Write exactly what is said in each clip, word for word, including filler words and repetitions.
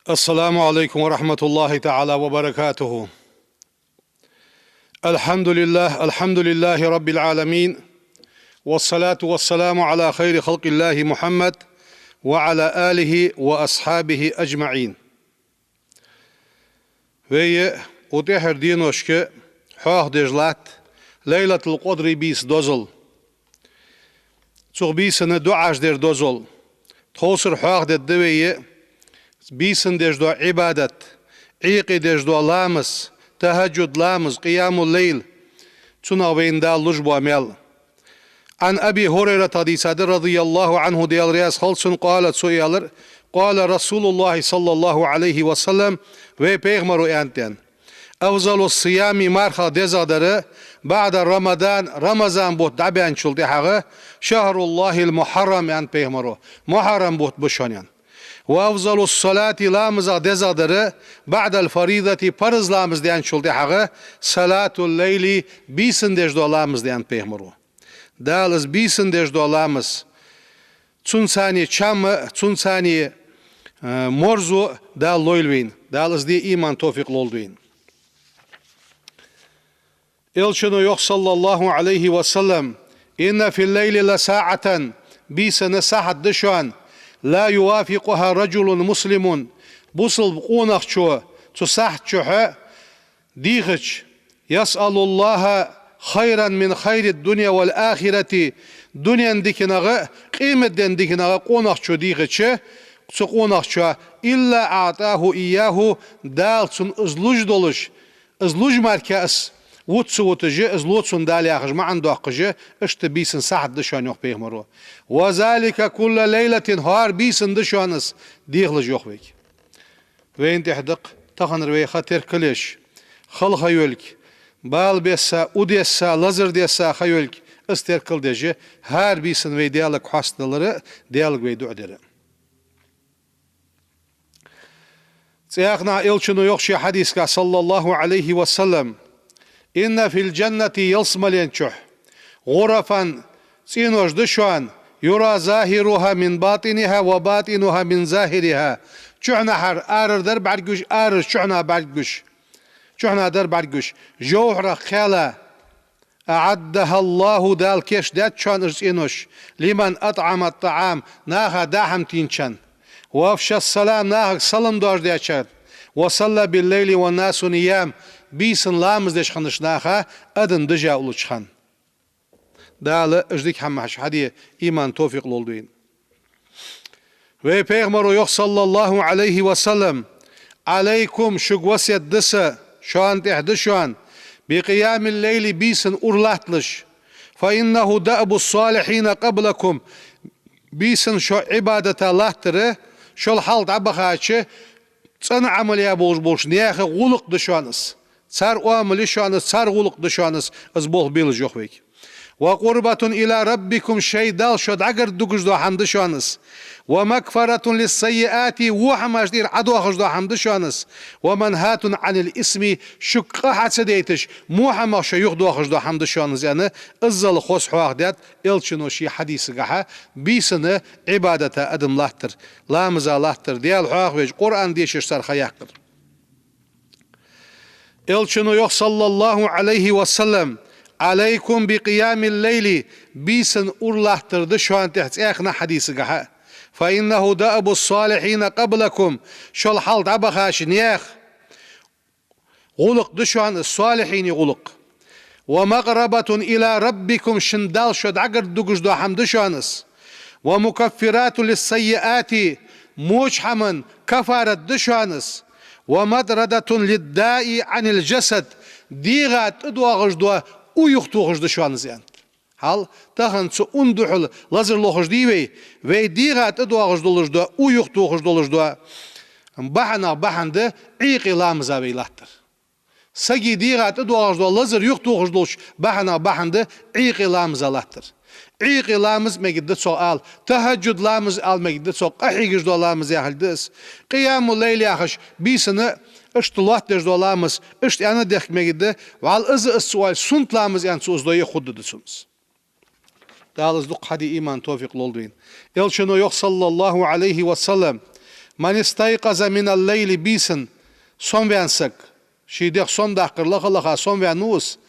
السلام عليكم ورحمة الله تعالى وبركاته. الحمد لله، الحمد لله رب العالمين. والصلاة والسلام على خير خلق الله محمد وعلى آله وأصحابه أجمعين. Вай укх тӀехьарча деношка хьоахадеш латт Лайлатул-Къадри бийса дозал. Цу бийсан дуӀаш дер дозал. Тховсара хьоахадергда вай бийсан деш дола Ӏибадат, Ӏийкъе деш дола ламаз, тахӀаджуд ламаз, къиямул-лайл, цунах вайна Дала луш бола маьл. عن أبي هريرة хьадис да, رضي الله عنه, Даьла раьза хилва цунна, قال, цо аьлар: قال رسول الله صلى الله عليه وسلم, вай пайхамара аьннад: أفضل الصيام, мархах дезагӀдар, بعد رمضان, Рамазан бутт дӀабаьнначул тӀехьагӀа, شهر الله المحرم, аьннад пайхамара, Мухьаррам бутт ба шоана, аьнна. وأفضل الصلاة, ламазах дезагӀдар, بعد الفريضة, парз ламаз даьнначул тӀехьагӀа, صلاة الليل, бийсан деш дола ламаз да, аьннад пайхамара. Дала из бийсан деш дола ламаз, цунцара чам а, цунцара, э, марзо а Дала лойла вайна. Дала из де иман, товфикъ лолда вайна. Элчано йоах, صلى الله عليه وسلم: إن في الليل لساعة, бийсан сахьат да шоана, لا يوافقها رجل مسلم, бусалба къонахчо цу сахьата чухь дийхача, يسأل الله خيرا من خير الدنيا والآخرة, дунен диканах а, къематден диканах а къонахчо дийхача, цу къонахчо, إلا أعطاه إياه, Дала цунна из луш долаш, из луш мара из вут ца вуташ, из лу цунна Дала яхаш маӀан доаккхаш, иштта бийсан сахьат да шоана, йоах пайхамара. وذلك كل ليلة, хӀара бийсан да шоана из, дехалаш, йоах вайга. Вайна тӀехь да-кх таханара вай ха теркал еш, хала ха йолга, бала бесса, у десса, лазар десса ха йолга, из теркал деш, хӀара бийсан вай Даьлага хьастадалар а, Даьлага вай дуӀа дар а. ЦӀаькха а Элчано йоах ший хьадисагахь, صلى الله عليه وسلم: إن في الجنة, ялсмален чухь, غرفا, цӀенош да шоана, يرى ظاهرها من باطنها وباطنها من ظاهرها. Чухьнахьара арара дар бӀаргагуш, арара чухьнахьа бӀаргагуш. Чухьнахьа дар бӀаргагуш. ЖовхӀарах кхаьлла. أعدها الله, Дала кийчдаьд шоана уж цӀенош, لمن أطعم الطعام, наха даа хӀама тинчарна, وأفشى السلام, нахага салам доаржадаьчарна, وصلى بالليل والناس نيام, бийсан ламаз деш хиннача наха адам дажа уллача хана. Дала уж дика хӀамаш хьаде иман, товфикъ лолда вайна. Вай пайхамара йоах, صلى الله عليه وسلم: عليكم, шуга васкет да са, шоана тӀехь да шоана, بقيام الليل, бийсан ура латталаш, فإنه دأب الصالحين قبلكم, бийсан шо Ӏибадата латтар, шул хьалха дӀабахача, цӀена Ӏамал яь болаш болча наьха гӀулакх да шоана из. Цар оамал я шоана из, цар гӀулакх да шоана из, из болх белаш, йоах вайга. وقربة إلى ربكم, шоай Далла шо дӀагаргадугаш дола хӀама да шоана из. ومكفرة للسيئات, во хӀамаш тӀера Ӏодоахаш дола хӀама да шоана из. ومنهاة عن الإثم, шуга къа хьа ца дайташ, во хӀамах шо юхадоахаш дола хӀама да шоана из, аьнна, иззал хоза хьоахадаьд Элчано ший хьадисагахьа, бийсан Ӏибадата адам латтар, ламаза латтар, Даьла хьоахавеш, Къуръан дешаш цар ха яккхар. Элчано йоах, صلى الله عليه وسلم: عليكم بقيام الليل, бийсан ура латтар да шоана тӀехь, цӀаькха а хьадисагахьа, فإنه دأب الصالحين قبلكم, шул хьалха дӀабахача наьха гӀулакх да шоана из, صالحين гӀулакх. ومقربة إلى ربكم, шун Далла шо дӀагаргадугаш дола хӀама да шоана из. ومكفرات للسيئات, воча хӀаман кафарат да шоана из. ومطردة للداء عن الجسد, дегӀа тӀадоагӀаш дола у юхатохаш да шоана из, аьннад. Хьал, тахан цу ун духьал лазар лохаш дий вай, вай дегӀа тӀадоагӀаш долаш дола, у юхатохаш долаш дола бахьанех бахьан да Ӏийкъе ламаза вай латтар. Сага дегӀа тӀадоагӀаш дола лазар юхатохаш долча бахьанех бахьан да Ӏийкъе ламаза латтар. Ӏийкъе ламаз мегаргда цох ала, тахӀаджуд ламаз ала мегаргда цох, къахьегаш дола ламаз яхилга да из. Къиямул-лайл яхаш, бийсан иштта лоаттадеш дола ламаз, иштта аьнна дехка мегаргда, вӀалла из а из ца оалаш, суннат ламаз аьнна цо из дойя хургда цунна из. Дала из дукха хьаде иман, товфикъ лолда вайна. Элчано йоах, صلى الله عليه وسلم: من استيقظ من الليل, бийсан сомаваьнна саг, ший дегӀ сомадаккхар лаха-лаха сомаваьннав из,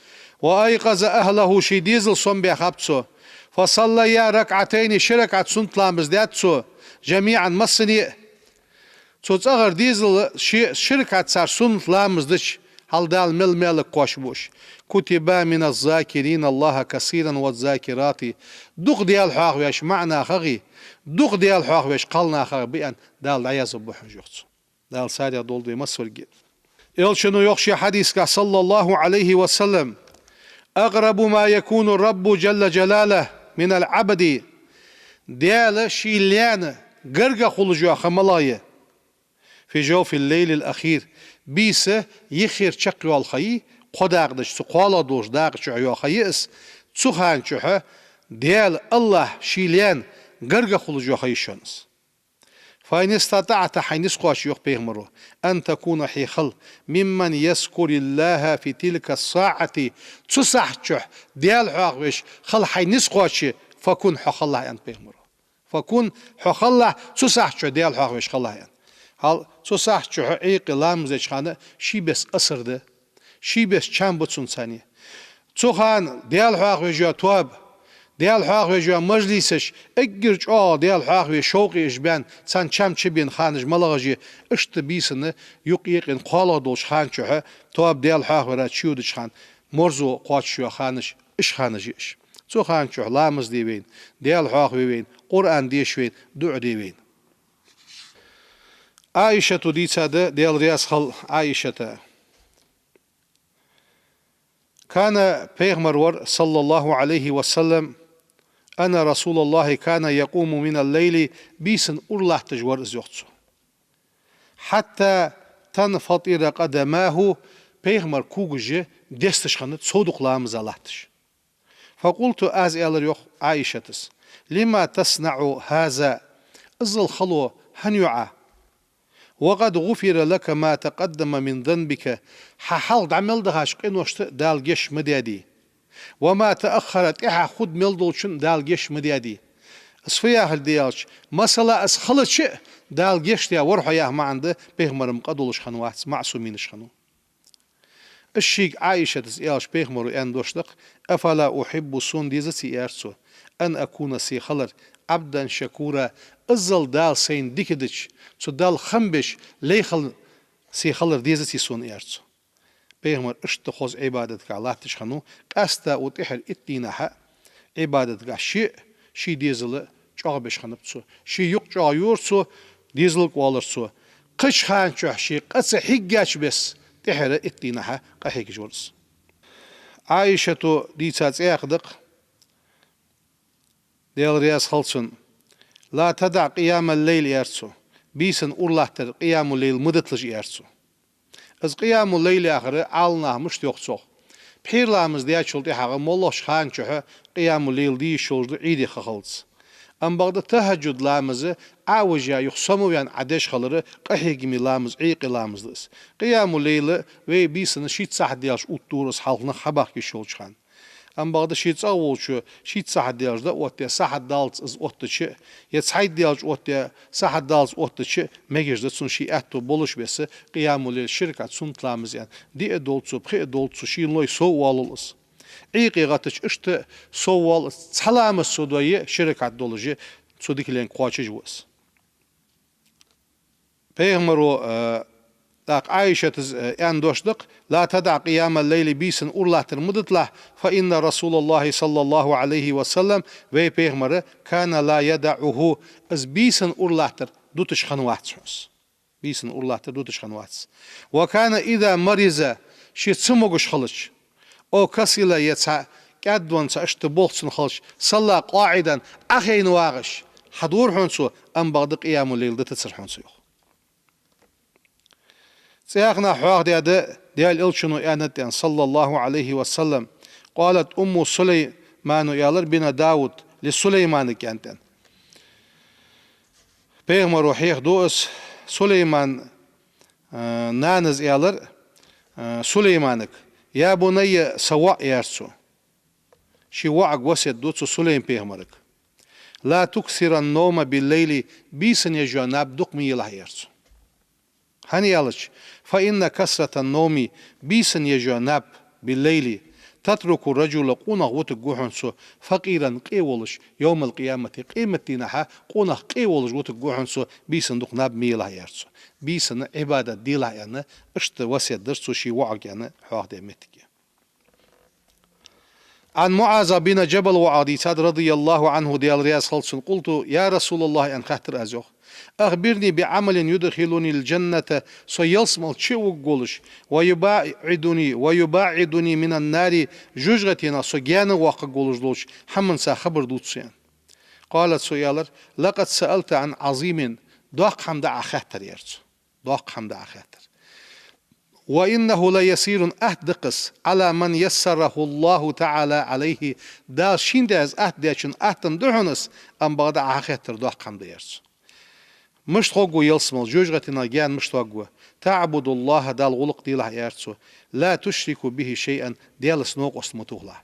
وأيقظ أهله, ший дезал сомабаьхаб цо, فصليا ركعتين, ши ракаӀат суннат ламаз даьд цо, جميعا, массане а. Цу цӀагӀара дезала ши, ши ракаӀат цар суннат ламаз дича, хьал Дала мел маьлага кхоачаш ба уж. كتبا مع الذاكرين الله كثيرا والذاكرات. Дукха Даьла хьоахавеш маӀа нахах а, дукха Даьла хьоахавеш кхалнахах а ба аьнна, Дала дӀаязбу хьона уж, йоах цо. Дала царех долда вай массаварг а. Элчано йоах ший хьадисагахь, صلى الله عليه وسلم: أقرب ما يكون الرب جل جلاله من العبد. Даьла ший лаьна гаргагӀа хулаш йола ха малагӀа я? في جوف الليل الأخير. Бийса юххера чакхйола ха я, кхо дакъа дича, цу кхоалагӀа долча дакъа чу йола ха я из. Цу хана чухь Даьла, АллахӀ, ший лаьна гаргагӀа хулаш йола ха я шоана из. فإن استطعت, хьайна низ кхоаче, йоах пайхамаро, أن تكون, хье хила, ممن يذكر الله في تلك الساعة, цу сахьат чухь Даьла хьоахавеш хила хьайна низ кхоаче, فكن, хьо хилалахь, аьннад пайхамаро. فكن, хьо хилалахь, цу сахьат чухь Даьла хьоахавеш хилалахь, аьнна. Хьал цу сахьат чухь Ӏийкъе ламаз деча хана ший беса асар да, ший беса чам ба цунца цхьана. Цу хана Даьла хьоахавеш йола тоаба, Даьла хьоахавеш йола мажлисаш, эггара чӀоагӀа Даьла хьоахаве шовкъе уж баьнна, царна чам чубена ханаш малагӀаш я, иштта бийсанна юкъ-юкъе кхоалагӀа долча хана чухь тоаба Даьла хьоахавара чуйодача хана, марзо кхоачаш йола ханаш, уж ханаш я уж. Цу хана чухь ламаз де вайна, Даьла хьоахаве вайна, Къуръан деша вайна, дуӀа де вайна. Ӏаишата дийцад, Даьла раьза хилва Ӏаишата. كان, пайхамар вар, صلى الله عليه وسلم, أن رسول الله كان يقوم من الليل, бийсан уралатташ вар из, йоах цо. حتى تنفطر قدماه, пайхамара когаш десташ хиннад, цо дукха ламаза латташ. فقلت, аз аьлар, йоах Ӏаишатас: لم تصنع هذا؟ Иззал хало хӀана йоах Ӏа? وقد غفر لك ما تقدم من ذنبك, хьа хьалха дӀа мел дахача къиношта Дала гешт ма даьдий. وما تأخر, тӀехьа хургда мел долчунна Дала гешт ма даьдий. Из фу яхилга да аьлча, масала, из хилча а Дала гешт даь вар хьо яха маӀан да, пайхамар-м къа долаш хиннавац, маӀсумаш хиннав. Из шийга Ӏаишатас аьлча, пайхамаро аьнна дош да-кх: أفلا أحب, сона дезаций, аьлар цо, أن أكون, се хилар, عبدا شكورا, иззал Дала сайна дика дича, цу Далла хам беш лай хила се хилар дезаций сона, аьлар цо. Пайхамар иштта хоза Ӏибадатагахь латташ хиннав, къаьстта укх тӀехьара итт дийнахьа Ӏибадатагахь ше а, ший дезал а чӀоагӀбеш хиннаб цо. Ший юкъ чӀоагӀйора цо, дезал кӀоаллар цо. Кхыча хана чухь ше къа ца хьеггача бесса, тӀехьара итт дийнахьа къахьегаш вар из. Ӏаишата дийца цхьаькха да-кх, Даьла раьза хилва цунна: لا تدع قيام الليل, аьлар цо, бийсан уралаттар, къиямул-лайл ма диталаш, аьлар цо. Из къиямул-лайл яхар Ӏаламнаха мишта йоах цох: пхьера ламаз даьчул тӀехьагӀа моллагӀча хана чухь къиямул-лайл де йиш йолаш да Ӏийде хахалца. Амма бакъда тахӀажжуд ламаз Ӏовижа, юха сомаваьнна Ӏа деш хилар къахьегама ламаз, Ӏийкъе ламаз да из. Къиямул-лайл вай бийсанна шийтта сахьат даьлча оттадора из, хьалха нах хьабахка йиш йолча хана. Амма бакъда ше цӀагӀа волчо шийтта сахьат даьлча дӀаоттаде, сахьат даллалца из оттача а, е цхьайтта даьлча оттаде, сахьат даллалца оттача а мегаш да цунна, ший аьттув болаш бесса, къиямул-лайл, ши ракаӀат суннат ламаз аьнна, диъ а долда цо, пхиъ а долда цо, шийна лой сов а воалл из. Ӏийкъе гӀаттача иштта сов воалл из, цхьа ламаз цо дой а, ши ракаӀат долаш а, цо дикаленга кхоачаш ва из. Пайхамаро, э, тӀаккха Ӏаишатас, э, аьнна дош да-кх: لا تدع قيام الليل, бийсан уралаттар ма диталахь, فإن رسول الله صلى الله عليه وسلم, вай пайхамар, كان لا يدعه, из бийсан уралаттар дуташ хиннавац хьона из. Бийсан уралаттар дуташ хиннавац. وكان إذا مرض, ше ца могаш хилча, أو كسل, е цхьа кӀаьдвенна, цхьа иштта болх цунна хилча, صلى قاعدا, Ӏохайна вагӀаш, хьадора хьона цо, амма бакъда къиямул-лайл дитацар хьона цо, йоах. Цхьаькханахьа хьоахадаьд, Даьла Элчано аьннад аьнна, صلى الله عليه وسلم: قالت أم سليمان, аьлар, بن داود لسليمان, аьннад аьнна. Пайхамаро хьехаду из, Сулаймана, э, нанас аьлар, э, Сулайманага: يا بني, са воӀ, аьлар цо. Ший воӀага васкет ду цу Сулайма-пайхамарага. لا تكثر النوم بالليل, бийсан еш йола наб дукха ма елахь, аьлар цо. ХӀана аьлча, فإن كثرة النوم, бийсан еш йола наб, بالليل, تترك الرجل, къонах вутаргва хьона цо, فقيرا, къе волаш, يوم القيامة, къематдийнахьа къонах къе волаш вутаргва хьона цо, бийсан дукха наб ма елахь, аьлар цо. Бийсан Ӏибадат делахь аьнна, иштта васкет даьд цо ший воӀага аьнна, хьоахадаь моттиг я. عن معاذ بن جبل, воӀах дийцад, رضي الله عنه, Даьла раьза хилва цунна, قلت: يا رسول الله, аьнна хаьттар аз, йоах. أخبرني بعمل يدخلني الجنة, со ялсмале чу а вугаргволаш, ويباعدني، ويباعدني من النار, жожагӀатенах со гаьна воаккхаргволаш долча хӀаманца хабар дувца сона, аьнна. قال, цо аьлар: لقد سألت عن عظيم, доккха хӀама да Ӏа хаьттар, аьлар цо. Доккха хӀама да Ӏа хаьттар. وإنه ليسير, атта да-кх из, على من يسره الله تعالى عليه, Дала шийна тӀа из атта даьчоа атта да хьона из, амма бакъда Ӏа хаттар доккха хӀама да, аьлар цо. Мишта хургва ялсмале, жожагӀатенах гаьна мишта воаккхаргва? تعبد الله, Далла гӀулакх делахь, аьлар цо, لا تشرك به شيئا, Даьлаца новкъост ма тохалахь.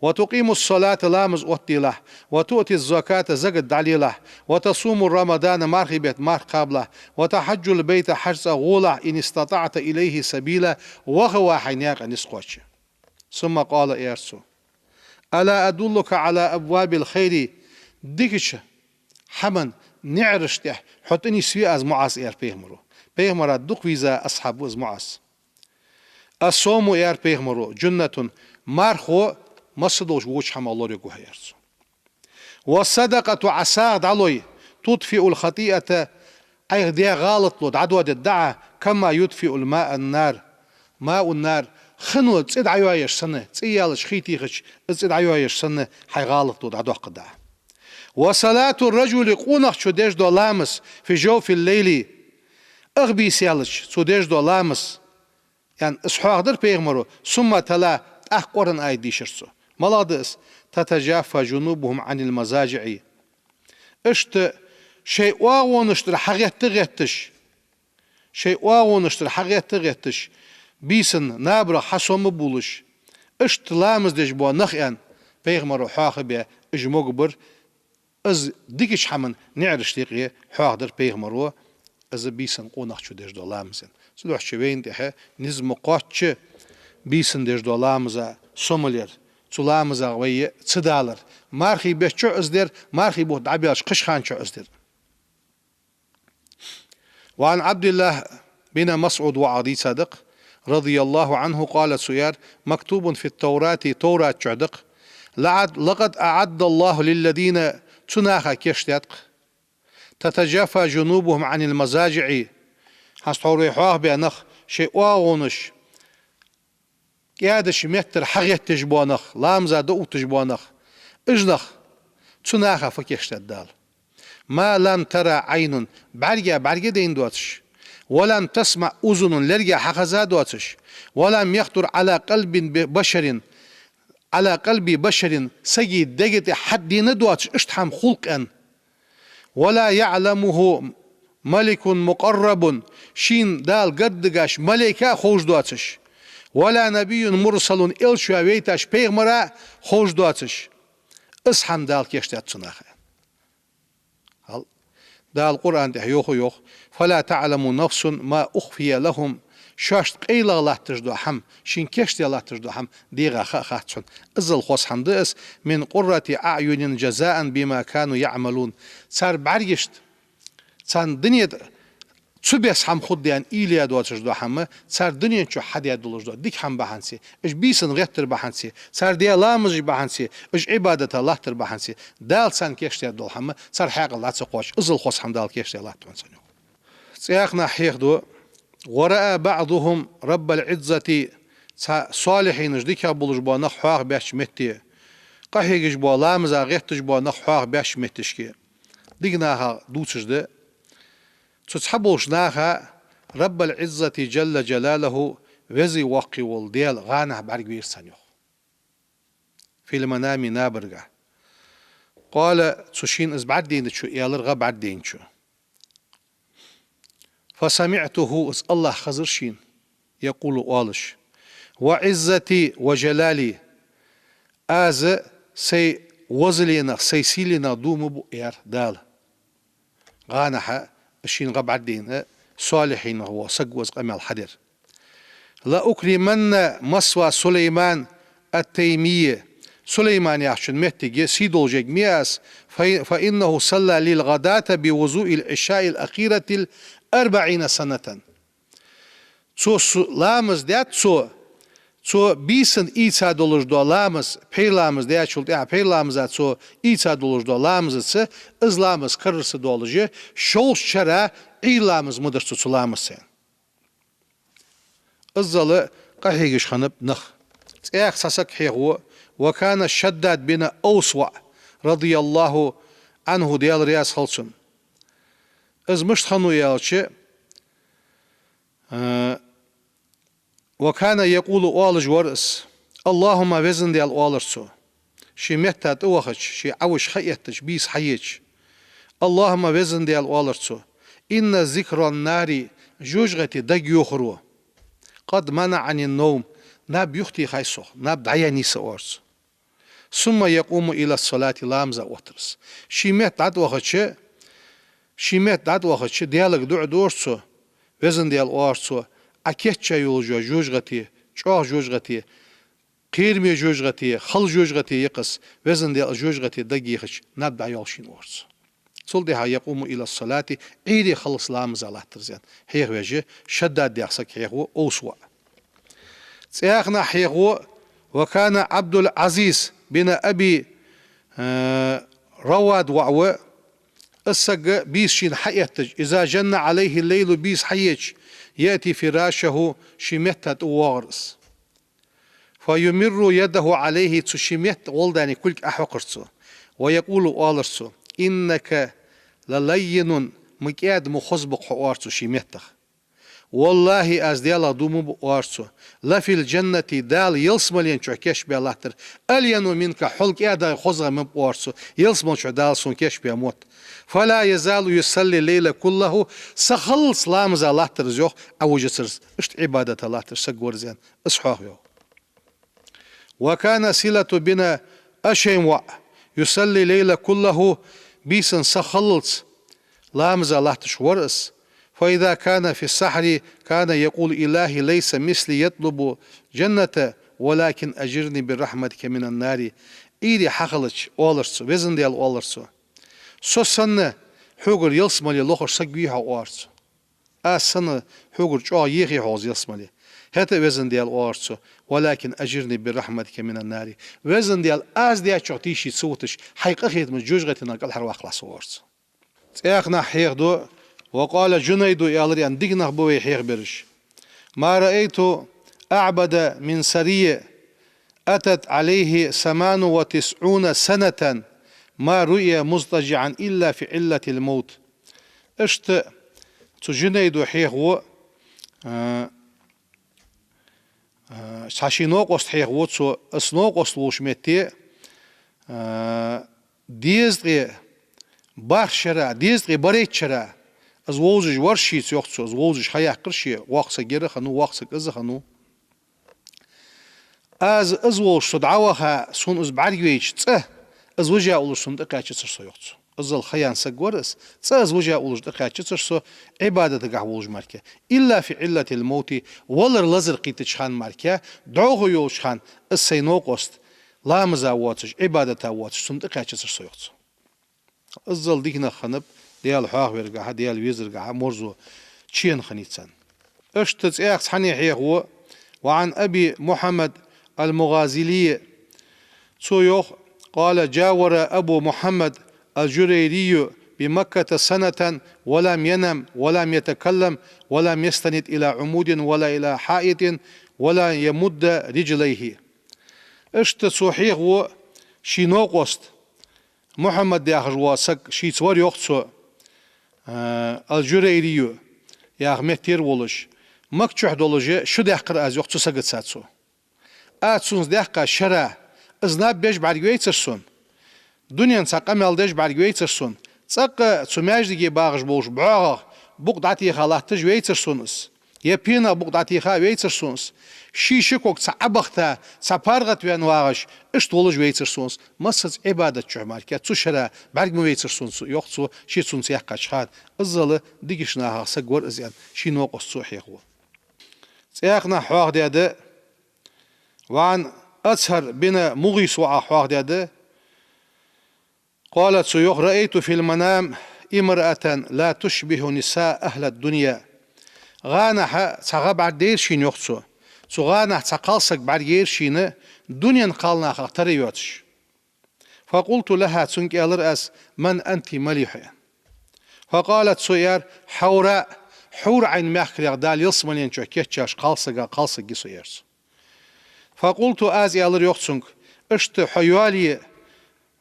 وتقيم الصلاة, ламаз оттаделахь, وتؤتي الزكاة, закат дӀалелахь, وتصوم رمضان, мархий бетта марха кхабалахь, وتحج البيت, хьажцӀа гӀолахь, إن استطعت إليه سبيلا, ваха ва хьайна наькъа низ кхоаче. ثم قال, аьлар цо: ألا أدلك على أبواب الخير, дикача хӀаман наӀараш тӀа хьо тӀанисвий аз, МуӀаз, аьлар пайхамаро. Пайхамара дукха веза асхьаб ва из МуӀаз. الصوم, аьлар пайхамаро, جنة, мархо массадолча воча хӀамах лораюргва хьо, аьлар цо. والصدقة, Ӏа сагӀа дӀалой, تطفئ الخطيئة, Ӏайха даь гӀалатло дӀадоадергда Ӏа, كما يطفئ الماء النار، ماء النار, хино цӀи дӀайоаеш санна, цӀи яьлча хий техача, из цӀи дӀайоаеш санна, хьай гӀалатло дӀадоаккхаргда Ӏа. وصلاة الرجل, къонахчо деш дола ламаз, في جوف الليل, ах бийса яьлча цо деш дола ламаз, аьнна, из хьоахадир пайхамаро, ثم تلا, тӀаккха Къуръан аят дийшар цо. МалагӀа да из? تتجافى جنوبهم عن المضاجع. Иштта шоай оагӀонаш тӀара хьагӀетта-гӀетташ, шоай оагӀонаш тӀара хьагӀетта-гӀетташ, бийсан набарах хьасомабувлаш, иштта ламаз деш бола нах, аьнна, пайхамаро хьоахабаь, уж могабир, из дикача хӀаман наӀараш тӀа юкъе хьоахадир пайхамаро, из бийсан къонахчо деш дола ламаз, аьнна. Цудухьа вайна тӀехьа низ ма кхоачча бийсан деш дола ламаза сомал яр, цу ламазах вай ца далар, мархий бетта чухь из дар, мархий бутт дӀабаьлча кхыча хана чухь из дар. وعن عبد الله بن مسعود, воӀах дийцад-кх, رضي الله عنه, قال, цо аьлар: مكتوب في التوراة, Товрат чу да-кх: لعد-، لقد أعد الله للذين, цу наха кийчдаьд-кх, تتجافى جنوبهم عن المضاجع, хӀанз тхьовра вай хьоахабаь нах, шоай оагӀонаш кӀаьдача меттара хьагӀетташ бола нах, ламаза дӀаотташ бола нах, уж нах, цу наха фу кийчдаьд Дала? ما لم تر عين, бӀарга бӀаргадайна доацаш, ولم تسمع أذن, лерга хьахеза доацаш, ولم يخطر على قلب بشر, على قلب بشر, сага дега тӀа хьадена доацаш, иштта хӀама хул-кх, аьнна. ولا يعلمه ملك مقرب, шийна Дала гаргадигача малейка а ховш доацаш, ولا نبي مرسل, элча вайтача пайхамара а ховш доацаш, из хӀама Дала кийчдаьд цу наха. Хьал. Дала Къуръан тӀа йоах, йоах: فلا تعلم نفس ما أخفي لهم, шоашта къайлагӀа латташ дола хӀама, шийна кийчдаь латташ дола хӀама дегӀа ха а хац хьона. Иззал хоза хӀама да из, من قرة أعين جزاء بما كانوا يعملون. Цар бӀаргашта, царна дунен тӀа цу беса хӀама хургда аьнна уйла яь доацаш дола хӀама, цар дунен чу хьадаь долаш дола дика хӀама бахьанца, уж бийсан гӀеттар бахьанца, цар даь ламазаш бахьанца, уж Ӏибадата латтар бахьанца, Дала царна кийчдаь дола хӀама цар хьаькъал дӀа ца кхоач, иззал хоза хӀама Дала кийчдаь латт хьона царна, йоах. ЦӀаькха нах хьехаду: ورأى بعضهم رب العزة, цхьа солихьинаш, дикагӀа болаш бола нах хьоахабаьча метте, къахьегаш бола, ламаза гӀетташ бола нах хьоахабаьча метташка, дика наха дувцаш да. Цу цхьаболча наха رب العزة جل جلاله, Веза Воккха вола Даьла гӀанахьа бӀаргавайра царна, йоах. في المنام, набаргахьа. قال, цу шийна из бӀаргадайначо аьлар, гӀа бӀаргадайначо: فسمعته, из АллахӀ хезар шийна, يقول, оалаш: وعزتي وجلالي, аз сай везаленах, сай сийленах дув ма буъ, аьлар Дала. ГӀанахьа шийна гӀа бӀаргадайна, солихьинех вола саг ва из къамаьл хьадер. لأكرمن مثوى سليمان التيمي. Сулайман яхачун моттиг сий долаш ергья аз, ف-، فإنه صلى للغداة بوضوء العشاء الأخيرة أربعين سنة. Цо су-, ламаз даьд цо, цо бийсан ийца долаш дола ламаз, пхьера ламаз даьчул тӀехьа, пхьера ламаза цо ийца долаш дола ламазаца, из ламаз карара ца доалаш, шовзткъа шера Ӏуйра ламаз ма дар цо цу ламазца. Иззал къахьегаш хиннаб нах. ЦӀаьхха цхьа саг хьехаво, وكان شداد بن أوس رضي الله عنه, Даьла раьза хилва цунна. Из мишта хиннав аьлча, а, وكان يقول, оалаш вар из: اللهم, Везан Даьла, оалар цо. Ший метта тӀавахача, ший Ӏовуш ха эттача, бийса хьаеча: اللهم, Везан Даьла, оалар цо, إن ذكر النار, жожагӀатен даг йохаро, قد منعني النوم, наб юхатехай сох, наб дӀаяьннай са, оалар цо. ثم يقوم إلى الصلاة, ламаза оттар из. Ший метта дӀатӀавахача, ший метта дӀатӀавахача, Даьлага дуӀа дора цо: Везан Даьла, оалар цо, Ӏа кийчъяь йолаш йола жожагӀате, чӀоагӀа жожагӀате, кхераме жожагӀате, хала жожагӀате я-кх из, Везан Даьла, жожагӀатен даг ехача, наб дӀайоалаш шийна, оалар цо. Цул тӀехьагӀа يقوم إلى الصلاة, Ӏуйре хьалха ламаза латтар из, аьнна, хьехавеш Шаддад яха саг хьехаво, Овс воӀ. ЦӀаьхха нах хьехаво, وكان عبد العزيز بن أبي, э, رواد воӀ ва, из саг бийса шийна хьаэттача, إذا جن عليه الليل, бийса хьаеча, يأتي فراشه, ший метта тӀавоагӀар из. فيمر يده عليه, цу ший метта гӀолла даьнна кулг Ӏохьокхар цо. ويقول, оалар цо: إنك للين, ма кӀаьда, ма хоза ба-кх хьо, оалар цо, ший меттах. والله, аз Даьлах дув ма буъ, оалар цо, لفي الجنة, Дала ялсмален чу кийчбаь латтар, ألين منك, хьол кӀаьдагӀа, хозагӀа ма ба, оалар цо, ялсмала чу Дала сона кийчбаь мотт. فلا يزال يصلي الليل كله, са халлалца ламаза латтар из, йоах, Ӏовижацар из, иштта Ӏибадата латташ саг вар из, аьнна, из хьоахаву. وكان سلة بن أشيم воӀ, يصلي الليل كله, бийсан са халлалца ламаза латташ вар из. فإذا كان في السحر كان يقول: إلهي ليس مثلي يطلب الجنة ولكن أجرني برحمتك من النار. Ӏуйре хьахилча, оалар цо, Везан Даьла, оалар цо, со санна хьогара ялсмале лохаш саг вий хьо, оалар цо. Аз санна хьогара чӀоагӀа ехий хьо из ялсмале. ХӀаьта а, Везан Даьла, оалар цо, ولكن أجرني برحمتك من النار. Везан Даьла, аз даьчох тийша ца вуташ, хьай къахетамца жожагӀатенах кӀалхарваккхалахь со, оалар цо. ЦӀаьхха нах хьехаду, وقال جنيد, аьлар, аьнна, дика нах ба вай хьехабераш: ما رأيت أعبد من سري أتت عليه ثمان وتسعون سنة ما رئي مضطجعا إلا في علة الموت. Иштта цу Жунайдо хьехаво, а, а, цхьа ший новкъост хьехаво цо, из новкъост волча метте, а, дезткъе бархӀ шера, дезткъе барайтта шера из вовзаш вар шийца, йоах цо, из вовзаш ха яьккхар ше, воккха саг ер а хиннав, воккха саг из а хиннав. Аз из волаш со дӀаваха, сона из бӀаргавайча, цкъа из вижа уллаш сона тӀакхаьчацар со, йоах цо. Иззал ха яьнна саг вар из, цкъа из вижа уллаш тӀакхаьчацар со, Ӏибадатагахьа волаш мара. إلا في علة الموت, валар лазар кхийттача хана мара, дӀахо йолча хана из сай новкъост ламаза воацаш, Ӏибадата воацаш сона тӀакхаьчацар со, йоах цо. Иззал дика нах хиннаб Даьла хьоахавергахьа, Даьла везаргахьа, марзо чена хиннай царна. Иштта цӀаьхха цхьанне хьехаво, وعن أبي محمد المغازلي, цо йоах: قال: جاور أبو محمد الجريري بمكة سنة ولم ينم ولم يتكلم ولم يستند إلى عمود ولا إلى حائط ولم يمد رجليه. Иштта цо хьехаво, ший новкъост Мухьаммад яхаш вола саг шийца вар, йоах цо, а, Ал-Журайрий яха меттера волаш, Макка чу долаш шу даьккхар аз, йоах, цу сагаца цо. Аз цунца даьккха шера, из наб беш бӀаргавайцар сона, дунен цхьа къамаьл деш бӀаргавайцар сона, цӀаккха цу маьждиге багӀаш болаш бӀоагӀагӀа букъ дӀатеха латташ вайцар сона из. Е пенах букъ дӀатийха вейцар сона из. Ший ши ког цхьа Ӏобахийта, цхьа паргӀата ваьнна вагӀаш, иштта волаш вейцар сона из. Массаза Ӏибадат чухь мара кхы цу шера бӀарга ма вейцар сона цо, йоах цо, ше цунца яьккхача хана. Иззал дикача нахах саг вар из, аьнна, ший новкъост цо хьехаво. ЦӀаькханахьа хьоахадаьд, وعن أزهر بن مغيث воӀах хьоахадаьд, قال, цо йоах: رأيت في المنام امرأة لا تشبه نساء أهل الدنيا. ГӀанахьа цхьа гӀа бӀаргадайра шийна, йоах цо. Цу гӀанахьа цхьа кхалсаг бӀаргайайра шийна, дунен кхалнахах тара йоацаш. فقلت لها, цунга аьлар аз: من أنت, мала я хьо, аьнна. فقالت, цо аьлар: حوراء, Хьур-Ӏайн мехкарех Дала ялсмален чу кийчъяьча кхалсагех кхалсаг я со, аьлар цо. فقلت, аз аьлар, йоах цунга: иштта хьо йоалае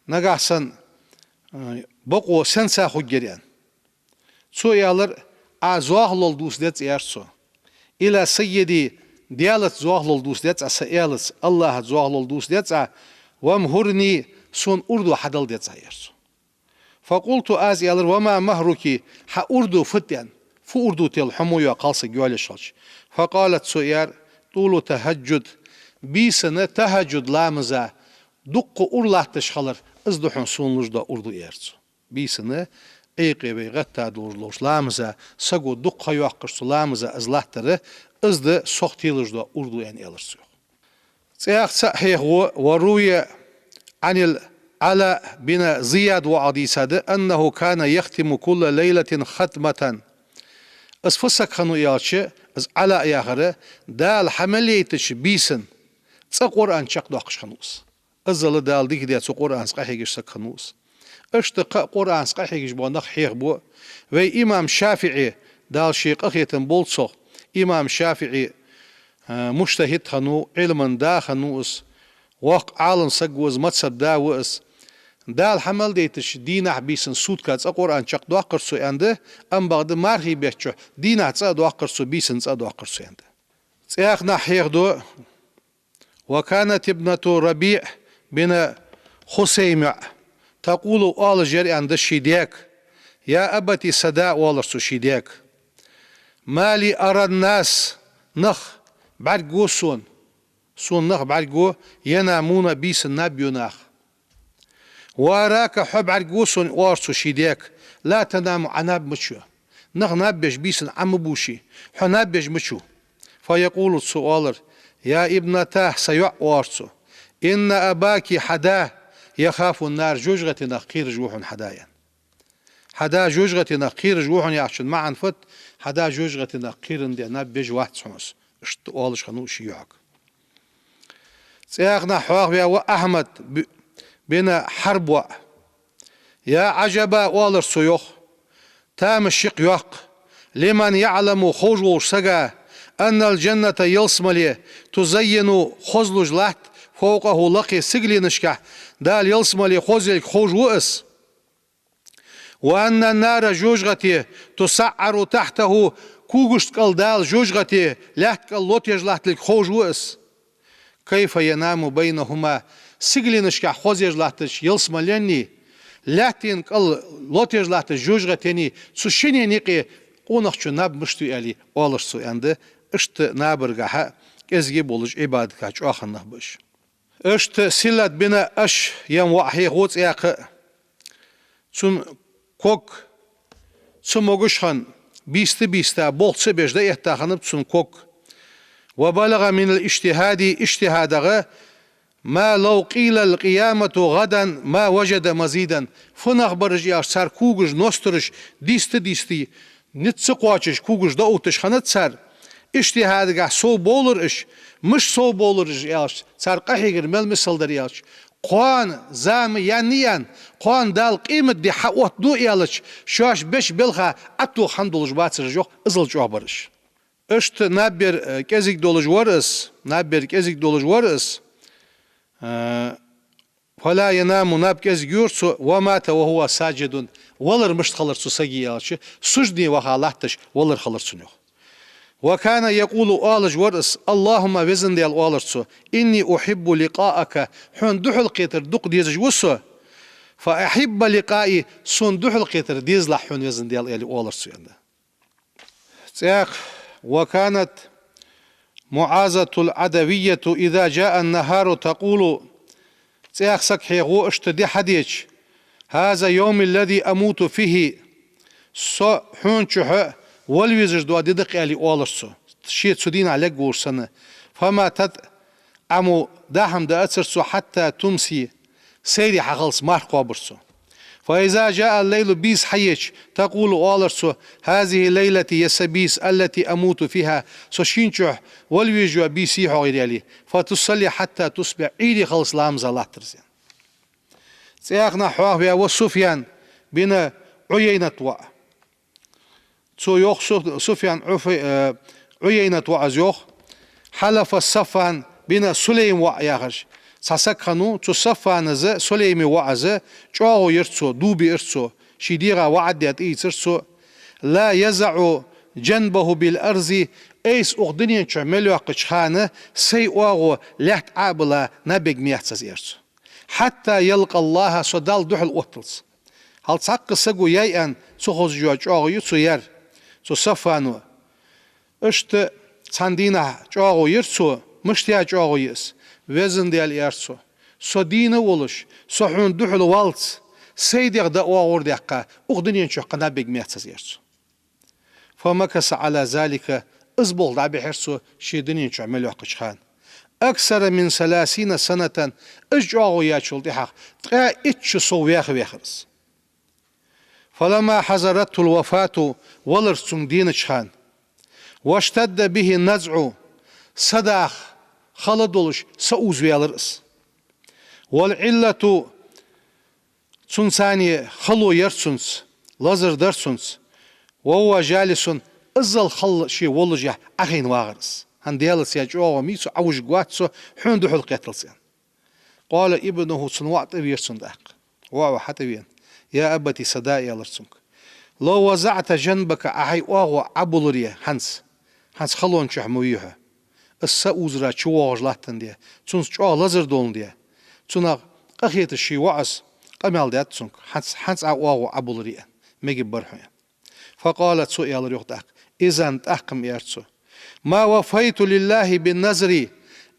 нагахьа санна, э, бокъо сенца хургьяр, аьнна. Цо аьлар: Ӏа зоахалол дувца деза, аьлар цо. إلى سيدي, Даьлаца зоахалол дувца деза Ӏа, са Ӏалаца, АллахӀаца зоахалол дувца деза Ӏа, وامهرني, сона урду хьадала деза Ӏа, аьлар цо. فقلت, аз аьлар: وما مهرك, хьа урду фуд, аьнна, фу урду тел хьо мо йола кхалсаг йоалаеш хилча? فقالت, цо аьлар: طول التهجد, бийсанна тахӀажжуд ламаза дукха ура латташ хилар, из да хьона сона луш дола урду, аьлар цо. Бийсанна Ӏуйкъе вай гӀетта долаш долча ламаза саго дукха ха йоаккхаш цу ламаза из латтар, из да сох телаш дола урду, аьнна, аьлар цо, йоах. ЦӀаькха цаӀ хьехаво, وروي عن العلاء بن زياد воӀах дийцад, أنه كان يختم كل ليلة ختمة. Из фу саг хиннав аьлча, из Ӏала яхар, Дала хьа мел яйтача бийсан цкъа Къуръан чакхдоаккхаш хиннав из. Иззал Дала дика даь цу Къуръанца къахьегаш саг хиннав из. Иштта кхы а Къуръанца къахьегаш бола нах хьехабу. Вай имам ШафиӀи, Дала ший къахетам болба цох, имам ШафиӀи, а, мужтахӀид хиннав, Ӏилман да хиннав из, воккха Ӏалам саг ва из, мазхӀаб да ва из. Дала хьа мел яйтача дийнахьа, бийсан сутка цкъа Къуръан чакхдоаккхар цо, аьннад, амма бакъда мархий бетта чухь дийнахьа цкъа а доаккхар цо, бийсан цкъа а доаккхар цо, аьннад. ЦӀаькханахьа хьехаду, وكانت ابنة ربيع بن خثيم تقول, оалаш яр, аьннад, ший даьга: يا أبت, са да, оалар цо ший даьга, ما لي أرى الناس, нах бӀаргагу сона, сона нах бӀаргагу, ينامون, бийсан наб бу наха. وأراك, хьо бӀаргагу сона, оалар цо ший даьга, لا تنام, Ӏа наб ма шу. Нах наб беш бийсан Ӏа ма бу ше, хьо наб беш ма шу. فيقول, цо оалар: يا ابنتاه, са йоӀ, оалар цо, إن أباك, хьа да, يخاف النار, жожагӀатенах кхераш ва хьона хьа да, аьнна. Хьа да жожагӀатенах кхераш ва хьона яхачун маӀан фуд? Хьа да жожагӀатенах кхерам де наб беш вац хьона из. Иштта оалаш хиннав ший йоӀага. ЦӀаькханахьа хьоахаваь ва Ахьмад б-, бин Хьарб воӀ. يا عجبا, оалар цо, йоах, тамаш я-кх, йоах, لمن يعلم, ховш волча сага, أن الجنة, ялсмале, تزين, хозлуш латт, فوقه, лакхе сигаленашка Дала ялсмале хозъелга ховш ва из. وأن النار, жожагӀате, تسعر تحته, когашта кӀал Дала жожагӀате, лаьтта кӀал лотаеш латтилга ховш ва из. كيف ينام بينهما, сигаленашка хозъеш латтача ялсмаленеи, лаьттан кӀал лотаеш латтача жожагӀатенеи, цу шиннена юкъе къонахчун наб мишта ю, аьле, оалар цо, аьннад. Иштта набаргахьа кӀезига болаш, Ӏибадатагахьа чӀоагӀа хинна нах ба уж. Иштта Силат бин Ашйам воӀ хьехаво цӀаькха. Цун ког ца могаш хинна, бийста-бийста, болх ца беш дӀаэтта хиннаб цун ког. وبلغ من الاجتهاد, иджтихӀадах, ما لو قيل القيامة غدا ما وجد مزيدا. Фу нах бар уж аьлча, цар когаш, ностараш дийста-дийста, низ ца кхоачаш, когаш дӀаотташ хиннад цар. ИджтихӀадагахьа совбовлар уж, мишта совбовлар уж аьлча, цар къахьегар мел мисал дар аьлча, кхоана зама яьнна я аьнна, кхоана Дала къематди хьаоттаду аьлча, шоаш беча балха Ӏотоха хӀама долаш бацар уж, йоах, иззал чӀоагӀа бар уж. Иштта наб бер, э, кӀезига долаш вар из, наб бер кӀезига долаш вар из, э, فلا ينام, наб кӀезига йора цо, ومات وهو ساجد, валар мишта хилар цу сага аьлча, сужуде ваха латташ валар хилар цун, йоах. وكان يقول, оалаш вар из: اللهم, Везан Даьла, оалар цо, إني أحب لقاءك, хьона духьалкхетар дукха дезаш ва со, فأحب لقائي, сона духьалкхетар дезалахь хьона, Везан Даьла, аьле, оалар цо, аьннад. ЦӀаькха وكانت معاذة العدوية إذا جاء النهار تقول, цӀаьхха саг хьехаво иштта ди хьадеча: هذا يومي الذي أموت فيه, со хьона чухь вала везаш дола ди да-кх, аьле, оалар цо, ше цу дийнахьа лергволаш санна. فما تطعم, даа хӀама даацар цо, حتى تمسي, сайре хьахилалца марха кхоабар цо. فإذا جاء الليل, бийса хьаеча, تقول, оалар цо: هذه ليلتي, ер са бийса, التي أموت فيها, со шийна чухь вала везаш йола бийса я-кх ер, аьле. فتصلي حتى تصبح, Ӏуйре хилалца ламаза латтар из. ЦӀаьхха хьоахаваь ва Суфьян бин Ӏуяйната воӀ. Цо йоах, Суф-, Суфьян Ӏуфай-, э, Ӏуяйната воӀас йоах: حلف صفوان بن سليم, воӀ яхаш цхьа саг хиннав, цу Сафванас, Сулейма воӀас, чӀоагӀо йир цо, дув биар цо, ший дегӀа ваӀад даь тӀаийцар цо: لا يضع جنبه بالأرض, айса укх дунен чу мел йоаккхача хана сай оагӀув лаьтта Ӏо а билле, набег меца аз, аьлар цо. حتى يلقى الله, со Далла духьал отталца. Хьал цхьаккха саго яй аьнна ца хозаш йола чӀоагӀо я цо яьр, цу Сафвано. Иштта цхьан дийнахьа чӀоагӀо йир цо, мишта яь чӀоагӀо я из: Везан Даьла, аьлар цо, со дийна а волаш, со хьона духьал валлалца, сай дегӀ дӀаоагӀордаьккха, укх дунен чу кхы набег меца аз, аьлар цо. فمكث على ذلك, из болх дӀабихьар цо ший дунен чу мел йоаккхача хана. أكثر من ثلاثين سنة, из чӀоагӀо яьчул тӀехьагӀа ткъаь итт шу сов ваьха ваьхар из. فلما حضرته الوفاة, валар цунга денача хана, واشتد به النزع, садаха хала долаш, саувзаваьлар из. والعلة, цунца цхьана хало яр цунца, лазар дар цунца. وهو جالس, иззал хала ше воллашехь Ӏохайна вагӀар из. ХӀанз Даьлаца яь чӀоагӀо ма йий цо, Ӏовужаргвац со, хьона духьал кхетталца, аьнна. قال ابنه, цун воӀ тӀавера цунна тӀаккха. ВоӀо хьатӀавена: يا أبت, са да, аьлар цунга, لو وضعت جنبك, Ӏа хьай оагӀув Ӏобилларе хӀанз, хӀанз халон чу ма вий хьо, из саувзара чувоагӀаш латтандаь, цунца чӀоагӀа лазар доландаь, цунах къахеташ ший воӀас къамаьл даьд цунга, хӀанз, хӀанз Ӏа оагӀув Ӏобилларе, аьнна, мегаш бар хьона, аьнна. فقال, цо аьлар йоах тӀаккха: إذن, тӀаккха-м, аьлар цо, ما وفيت لله بالنذر,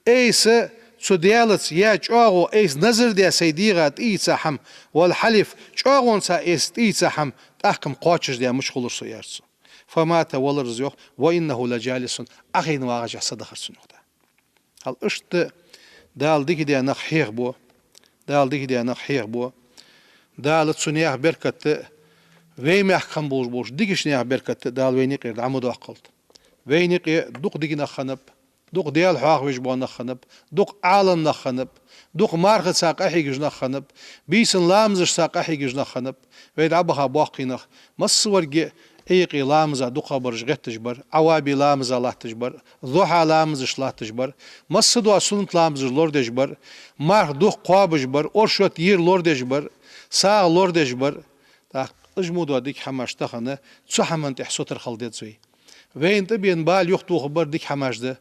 айса цу Даьлаца яь чӀоагӀо, айса назар даь сай дегӀа тӀаийца хӀама, والحلف, чӀоагӀонца айса тӀаийца хӀама, тӀаккха-м кхоачашдаь мича хулар со, аьлар цо. فمات, валар из йоах, وإنه لجالس, Ӏохайна вагӀашехь садахар цун, йоах тӀаккха. Хьал иштта Дала дика даь нах хьехабу, Дала дика даь нах хьехабу. Дала цу наьха беркат а, вай мехка хинна болаш болча дикача наьха беркат а Дала вайна юкъера дӀа ма доаккхалда. Вайна юкъе дукха дика нах хиннаб, дукха Даьла хьоахавеш бола нах хиннаб, дукха Ӏалам нах хиннаб, дукха мархаца къахьегаш нах хиннаб, бийсан ламазашца къахьегаш нах хиннаб. Вай дӀабаха боккхий нах массаварг а Ӏуйкъе ламаза дукхагӀбараш гӀетташ бар, Ӏаваби ламаза латташ бар, зухьа ламазаш латташ бар, массадола суннат ламазаш лорадеш бар, марха дукха кхоабаш бар, оршот ер лорадеш бар, сагӀа лорадеш бар. ТӀаккха уж мо дола дика хӀамаш тахан цу хӀаман тӀехь сутара хила деза вай. Вайна тӀабена бала юхатохаргбар дика хӀамаш да.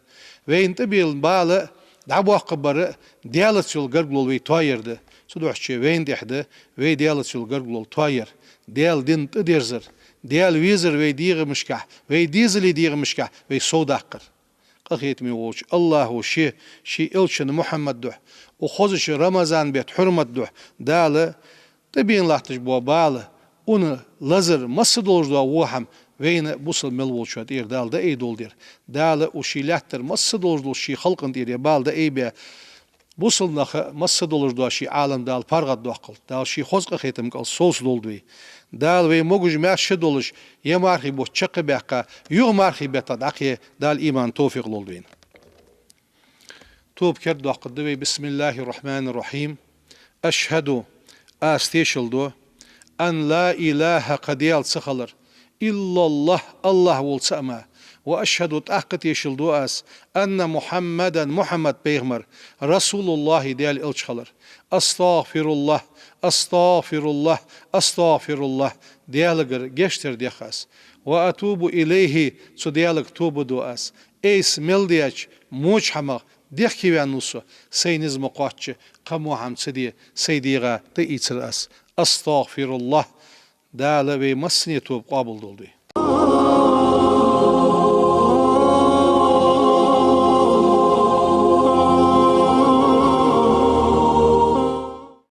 Вайна тӀабена бала дӀабоаккхаргбар Даьлаца йола гаргало вай тоаяр да. Цудухьа вайна тӀехь да вай Даьлаца йола гаргало тоаяр, Даьла дин тӀадерзар, Даьла везар вай дегӀамашкахь, вай дезала дегӀамашкахь вай совдаккхар. Къахетаме волча АллахӀа ше, ший элчан Мухьаммада духьа, укх хозача Рамазан бетта хьурмата духьа Дала тӀабена латташ бола бала, ун, лазар, масса долаш дола во хӀама вайна бусалба мел волчоа тӀера Дала дӀаайдолда ер. Дала укх ший лаьттара масса долаш долча ший халкъа тӀера ер бала дӀаайбе, бусалба наха масса долаш дола ший Ӏалам Дала паргӀатдоаккхалда. Дала ший хоза къахетама кӀал совцадолда вай. Дала вай могаш-маьрша долаш, ер мархий бутт чакхбаьккха, юха мархий бетта дӀакхе Дала иман, товфикъ лолда вайна. Тоба кердадоаккхаргда вай. بسم الله الرحمن الرحيم. أشهد, аз тешал ду, أن لا إله, кхы Даьла ца хилар, إلا الله, АллахӀ волча цаӀ мара, وأشهد, тӀаккха тешал ду аз, أن محمدا, Мухьаммад пайхамар, رسول الله, Даьла элча хилар. أستغفر الله، أستغفر الله، أستغفر الله, Даьлагара гешт дар дех аз. وأتوب إليه, цу Даьлага тоба ду аз. Айса мел даьча воча хӀамах дехкеваьннав со, сай низ ма кхоачча, кхы во хӀама ца де, сай дегӀа тӀаийцар аз. أستغفر الله. Дала вай массане тоба къоабалдолда вай.